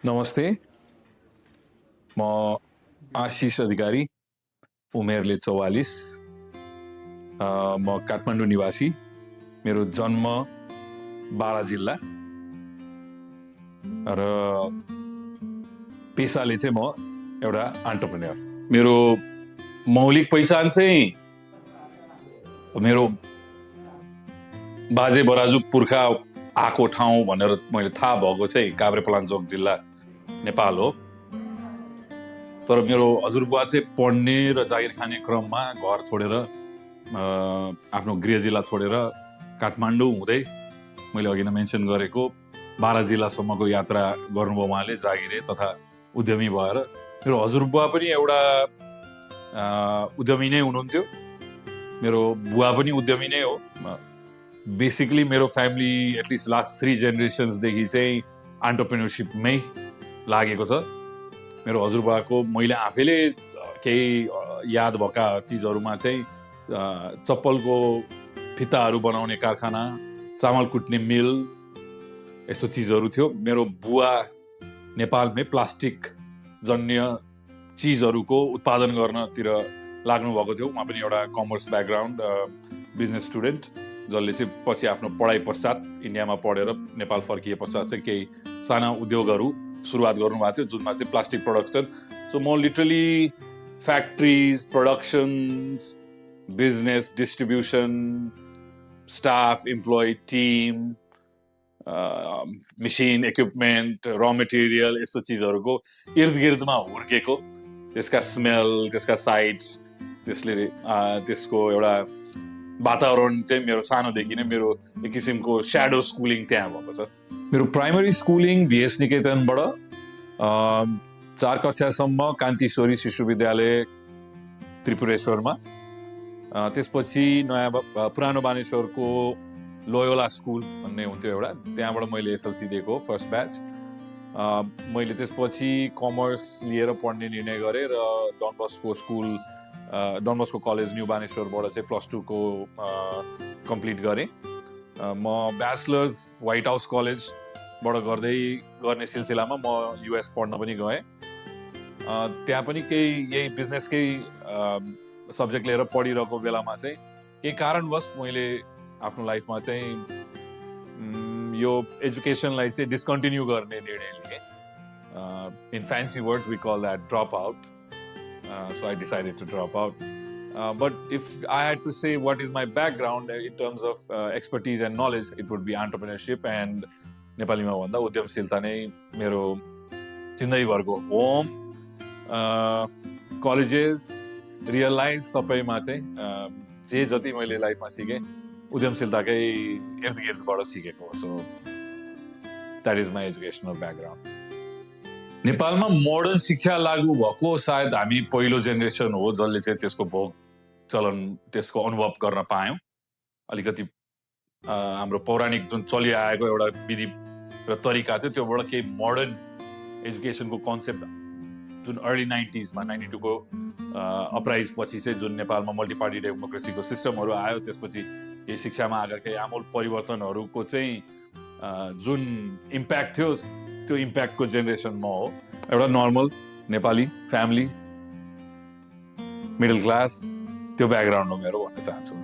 नमस्ते, म आशिष अधिकारी, उमेरले 44, म काठमाडौँ निवासी, मेरो जन्म बारा जिल्ला र पेसाले चाहिँ म एउटा एन्टरप्रेन्योर। मेरो मौलिक पहिचान चाहिँ मेरो बाजे बराजु पुर्खा आएको ठाउँ भनेर मैले थाहा भएको चाहिँ काभ्रेपलाञ्चोक जिल्ला नेपाल हो। तर मेरो हजुरबुवा चाहिँ पढ्ने र जागिर खाने क्रममा घर छोडेर आफ्नो गृह जिल्ला छोडेर काठमाडौँ हुँदै मैले अघि नै मेन्सन गरेको बारा जिल्लासम्मको यात्रा गर्नुभयो उहाँले जागिरे तथा उद्यमी भएर। मेरो हजुरबुवा पनि एउटा उद्यमी नै हुनुहुन्थ्यो, मेरो बुवा पनि उद्यमी नै हो। बेसिकली मेरो फ्यामिली एटलिस्ट लास्ट 3 जेनेरेसन्सदेखि चाहिँ एन्टरप्रेन्योरसिपमै लागेको छ। मेरो हजुरबाको मैले आफैले केही याद भएका चिजहरूमा चाहिँ चप्पलको फिताहरू बनाउने कारखाना, चामल कुट्ने मिल, यस्तो चिजहरू थियो। मेरो बुवा नेपालमै प्लास्टिक जन्य चिजहरूको उत्पादन गर्नतिर लाग्नु भएको थियो। उहाँ पनि एउटा कमर्स ब्याकग्राउन्ड बिजनेस स्टुडेन्ट, जसले चाहिँ पछि आफ्नो पढाइ पश्चात इन्डियामा पढेर नेपाल फर्किए पश्चात चाहिँ केही साना उद्योगहरू सुरुवात गर्नुभएको थियो, जुनमा चाहिँ प्लास्टिक प्रोडक्सन। सो म literally factories, productions, business, distribution, staff, employee, team, machine, equipment, र मेटेरियल, यस्तो चिजहरूको इर्द गिर्दमा हुर्केको। त्यसका स्मेल, त्यसका साइट्स, त्यसको एउटा वातावरण चाहिँ मेरो सानोदेखि नै मेरो एक किसिमको स्याडो स्कुलिङ त्यहाँ भएको छ। मेरो प्राइमरी स्कुलिङ VS निकेतनबाट 4 कक्षासम्म कान्तिश्वरी शिशु विद्यालय त्रिपुरेश्वरमा, त्यसपछि पुरानो बानेश्वरको लोयोला स्कुल भन्ने हुन्थ्यो एउटा, त्यहाँबाट मैले SLC दिएको फर्स्ट ब्याच। मैले त्यसपछि कमर्स लिएर पढ्ने निर्णय गरेँ र डन बस्को कलेज न्यू बानेश्वरबाट चाहिँ +2 को कम्प्लिट गरेँ। म ब्याचलर्स व्हाइट हाउस कलेजबाट गर्ने सिलसिलामा म US पढ्न पनि गएँ। त्यहाँ पनि केही यही बिजनेसकै सब्जेक्ट लिएर पढिरहेको बेलामा चाहिँ केही कारणवश मैले आफ्नो लाइफमा चाहिँ यो एजुकेसनलाई चाहिँ डिस्कन्टिन्यू गर्ने निर्णय लिएँ। In fancy words we call that drop out. So I decided to drop out. But if I had to say what is my background in terms of expertise and knowledge, it would be entrepreneurship and नेपालीमा भन्दा उद्यमशीलता नै मेरो जिन्दगीभरको home, colleges, real life सबैमा चाहिँ जे जति मैले लाइफमा सिकेँ उद्यमशीलताकै इर्द गिर्दबाट सिकेको हो। So that is my educational background. नेपालमा मोडर्न शिक्षा लागू भएको सायद हामी पहिलो जेनेरेसन हो जसले चाहिँ त्यसको भोग चलन, त्यसको अनुभव गर्न पायौँ। अलिकति हाम्रो पौराणिक जुन चलिआएको एउटा विधि र तरिका थियो, त्योबाट केही मोडर्न एजुकेसनको कन्सेप्ट जुन अर्ली 90s मा 92 को अपराइज पछि चाहिँ जुन नेपालमा मल्टी पार्टी डेमोक्रेसीको सिस्टमहरू आयो, त्यसपछि यही शिक्षामा आएका केही आमूल परिवर्तनहरूको चाहिँ जुन इम्प्याक्ट थियो, त्यो इम्प्याक्टको जेनेरेसन म हो। एउटा normal Nepali family, middle class, त्यो ब्याकग्राउन्ड हो मेरो भन्न चाहन्छु।